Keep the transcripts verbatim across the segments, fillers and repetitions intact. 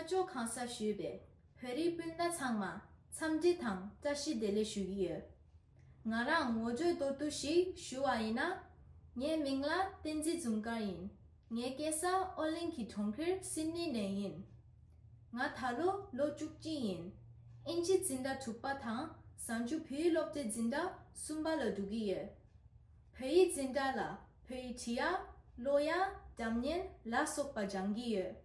ལྕོགས་གང་ས་ཞུས་པའི་བོད་རིགས་སྤུན་ཟླ་ཚང་མ་འཚམས་འདྲི་དང་བཀྲ་ཤིས་བདེ་ལེགས་ཞུ་གི་ཡོད། ང་རང་ངོ་སྤྲོད་མདོར་བསྡུས་ཤིག་ཞུ་བ་ཡིན་ན། ངའི་མིང་ལ་བསྟན་འཛིན་འཛུམ་དཀར་ཡིན། ངའི་སྐྱེས་ས་ཨོ་གླིང་གི་གྲོང་ཁྱེར་སིད་ནི་ནས་ཡིན། ང་ད་ལོ་ལོ་བཅུ་གཅིག་ཡིན། ཨིན་ཇི་འཛིན་གྲྭ་དྲུག་པ་དང་གཟའ་མཇུག་བོད་ཡིག་སློབ་གྲྭའི་འཛིན་གྲྭ་གསུམ་པ་ལ་འགྲོ་གི་ཡོད། བོད་ཡིག་འཛིན་གྲྭ་ལ་བོད་ཡིག་འབྲི་ཡ། ཀློག་ཡ། སྒྲ་སྙན་ལ་སོགས་པ་སྦྱང་གི་ཡོད།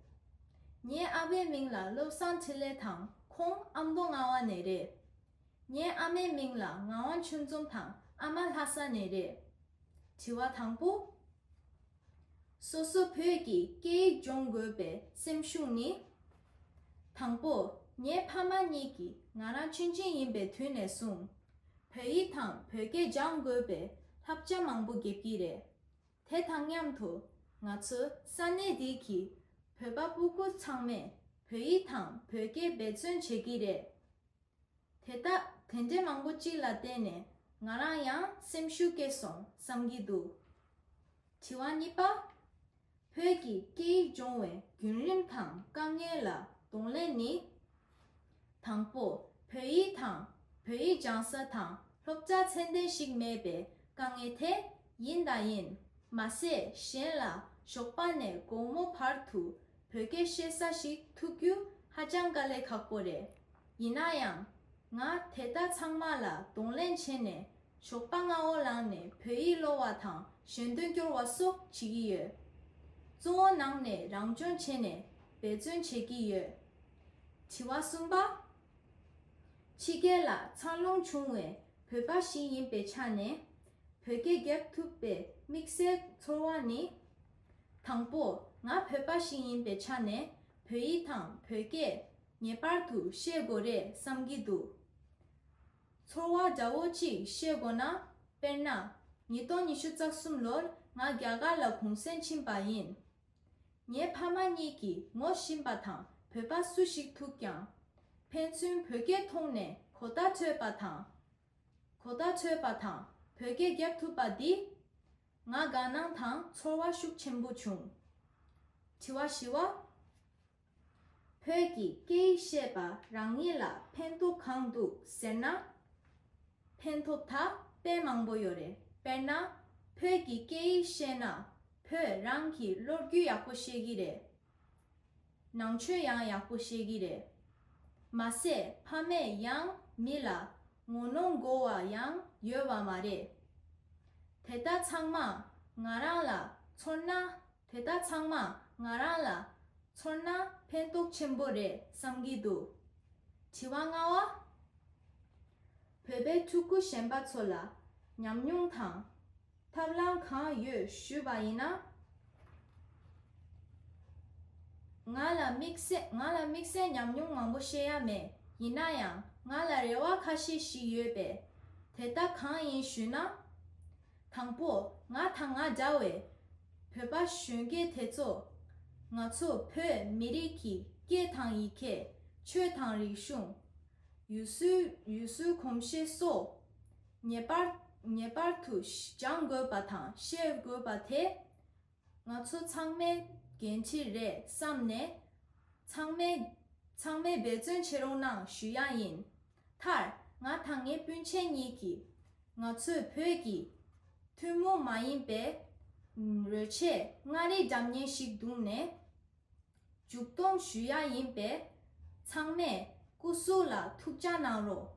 ངའི་ཨ་ཕའི་མིང་ལ་བློ་བཟང་འཕྲིན་ལས་དང་ཁོང་ཨ་མདོ་རྔ་བ་ནས་རེད། ངའི་ཨ་མའི་མིང་ལ་ངག་དབང་ཆོས་འཛོམས་དང་ཨ་མ་ལྷ་ས་ནས་རེད། དྲི་བ་དང་པོ། སོ་སོ་བོད་ཀྱི་སྐད་ཡིག་སྦྱོང་དགོས་པའི་སེམས་ཤུགས་ནི། དང་པོ། ངའི་ཕ་མ་གཉིས་ཀྱིས་ང་རང་ཆུང་ཆུང་ཡིན་པའི་དུས་ནས་བཟུང་། བོད་ཡིག་དང་བོད་སྐད་སྦྱང་དགོས་པའི་བསླབ་བྱ་མང་པོ་བརྒྱབ་ཀྱི་རེད། དེ་དང་མཉམ་དུ། ང་ཚོའི་ས་གནས་འདི་གི་བོད་པ་སྤུ་གུ་ཚང་མས་བོད་ཡིག་དང་བོད་སྐད་འབད་བརྩོན་བྱེད་ཀྱི་རེད། དེ་ལྟ། དེ་འདྲའི་མང་པོ་གཅིག་ལ་བརྟེན་ནས་ང་རང་ཡང་སེམས་ཤུགས་སྐྱེས་སོང་བསམ་གྱི་འདུག། དྲི་བ་གཉིས་པ། བོད་ཀྱི་སྐད་ཡིག་སྦྱོང་བའི་བརྒྱུད་རིམ་དང་དཀའ་ངལ་ལ་གདོང་ལེན་ནི། དང་པོ། བོད་ཡིག་དང་བོད་ཡིག་སྦྱང་ས་དང་སློབ་གྲྭ་ཚད་ལྡན་ཞིག་མེད་པའི་དཀའ་ངལ་དེ་ཡིན་དང་ཡིན། མ་ཟད་གཞན་ལ་ཞོགས་པ་ནས་དགོང་མོ་བར་དུ་བོད་སྐད་བཤད་ས་ཞིག་ཐུག་རྒྱུ་ཧ་ཅང་དཀའ་ལས་ཁག་པོ་རེད། ཡིན་ན་ཡང་། ང་དེ་དག་ཚང་མ་ལ་གདོང་ལེན་བྱས་ནས་ཞོགས་པ་སྔ་བོ་ལངས་ནས་བོད་ཡིག་ཀློག་པ་དང་ཞལ་འདོན་སྐྱོར་བ་སོགས་བྱེད་ཀྱི་ཡོད། གཙོ་བོ་ནང་ནས་རང་སྦྱོང་བྱས་ནས་འབད་བརྩོན་བྱེད་ཀྱི་ཡོད། དྲི་བ་གསུམ་པ། ཕྱི་རྒྱལ་ལ་འཚར་ལོངས་བྱུང་བའི་བོད་པ་ཞིག་ཡིན་པའི་ཆ་ནས། བོད་སྐད་རྒྱབ་ཐུབ་པའི་དམིགས་བསལ་ཚོར་བ་ནི། དང་པོ། ང་བོད་པ་ཞིག་ཡིན་པའི་ཆ་ནས་བོད་ཡིག་དང་བོད་སྐད་ངེས་པར་དུ་ཤེས་དགོས་རེད་བསམ་གྱི་འདུག། ཚོར་བ་འདྲ་བོ་གཅིག་བཤད་དགོས་ན། དཔེར་ན། ཉིས་སྟོང་ཉི་ཤུ་རྩ་གསུམ་ལོར་ང་རྒྱ་གར་ལ་གུང་སེང་ཕྱིན་པ་ཡིན། ངའི་ཕ་མ་གཉིས་ཀྱིས་ངོ་ཤེས་པ་དང་བོད་པ་སུ་ཞིག་ཐུག་ཀྱང་། ཕན་ཚུན་བོད་སྐད་ཐོག་ནས་གོ་བརྡ་འཕྲོད་པ་དང་། གོ་བརྡ་འཕྲོད་པ་དང་བོད་སྐད་རྒྱབ་ཐུབ་པ་འདིས། ང་དགའ་སྣང་དང་ཚོར་བ་ཤུགས་ཆེན་པོ་བྱུང་། དྲི་བ་བཞི་པ། བོད་ཀྱི་སྐད་ཡིག་ཤེས་པ་རང་ཉིད་ལ་ཕན་ཐོགས་གང་འདུག་ཟེར་ན། ཕན་ཐོགས་ད་དཔེ་མང་པོ་ཡོད་རེད། དཔེར་ན། བོད་ཀྱི་སྐད་ཡིག་ཤེས་ན་བོད་རང་གི་བློ་རྒྱུས་ཡག་པོ་ཤེས་ཀྱི་རེད། ནང་ཆོས་ཡང་ཡག་པོ་ཤེས་ཀྱི་རེད། མ་ཟད་ཕ་མས་ཡང་མི་ལ་ངོ་གནོང་དགོས་པ་ཡང་ཡོད་པ་མ་རེད། དེ་ལྟ་ཚང་མ་ང་རང་ལ་ཚོར་ན། དེ་དག་ཚང་མ་ང་རང་ལ་ཚོར་ན་ཕན་ཐོགས་ཆེན་པོ་རེད་བསམ་གྱི་འདུག། དྲི་བ་ལྔ་པ། བོད་པའི་ཕྲུ་གུ་གཞན་པ་ཚོ་ལ་ཉམས་མྱོང་དང་ཐབས་ལམ་གང་ཡོད་ཞུས་པ་ཡིན་ན། ང་ལ་དམིགས་བསལ་ང་ལ་དམིགས་བསལ་ཉམས་མྱོང་མང་པོ་བཤད་ཡ་མེད། ཡིན་ན་ཡང་ང་ལ་རེ་བ་ཁ་ཤས་ཤིག་ཡོད་པས། དེ་དག་གང་ཡིན་ཞུས་ན། དང་པོ། ང་དང་ང་འདྲ་བའི་བོད་པ་གཞོན་སྐྱེས་དེ་ཚོ། ང་ཚོ་བོད་མི་རིགས་ཀྱི་སྐད་དང་ཡི་གེ། ཆོས་དང་རིག་གཞུང་། ཡུལ་སྲོལ་ཡུལ་སྲོལ་གོམས་གཤིས་སོགས། ངེས་པར་ངེས་པར་དུ་སྦྱང་དགོས་པ་དང་ཤེས་དགོས་པ་དེ། ང་ཚོ་ཚང་མའི་འགན་འཁྲི་རེད་བསམ་ནས། ཚང་མས་ཚང་མས་འབད་བརྩོན་བྱེད་རོགས་གནང་ཞུ་ཡ་ཡིན། མཐར། ང་དང་ངའི་སྤུན་མཆེད་གཉིས་ཀྱིས་ང་ཚོའི་བོད་ཀྱི་ཐུན་མོང་མ་ཡིན་པའི་རོལ་ཆས་མངའ་རིས་སྒྲ་སྙན་ཞིག་བརྡུངས་ནས་མཇུག་སྡོམ་ཞུ་ཡ་ཡིན་པས། ཚང་མས་སྐུ་གཟུགས་ལ་ཐུགས་ཅག་གནང་རོགས།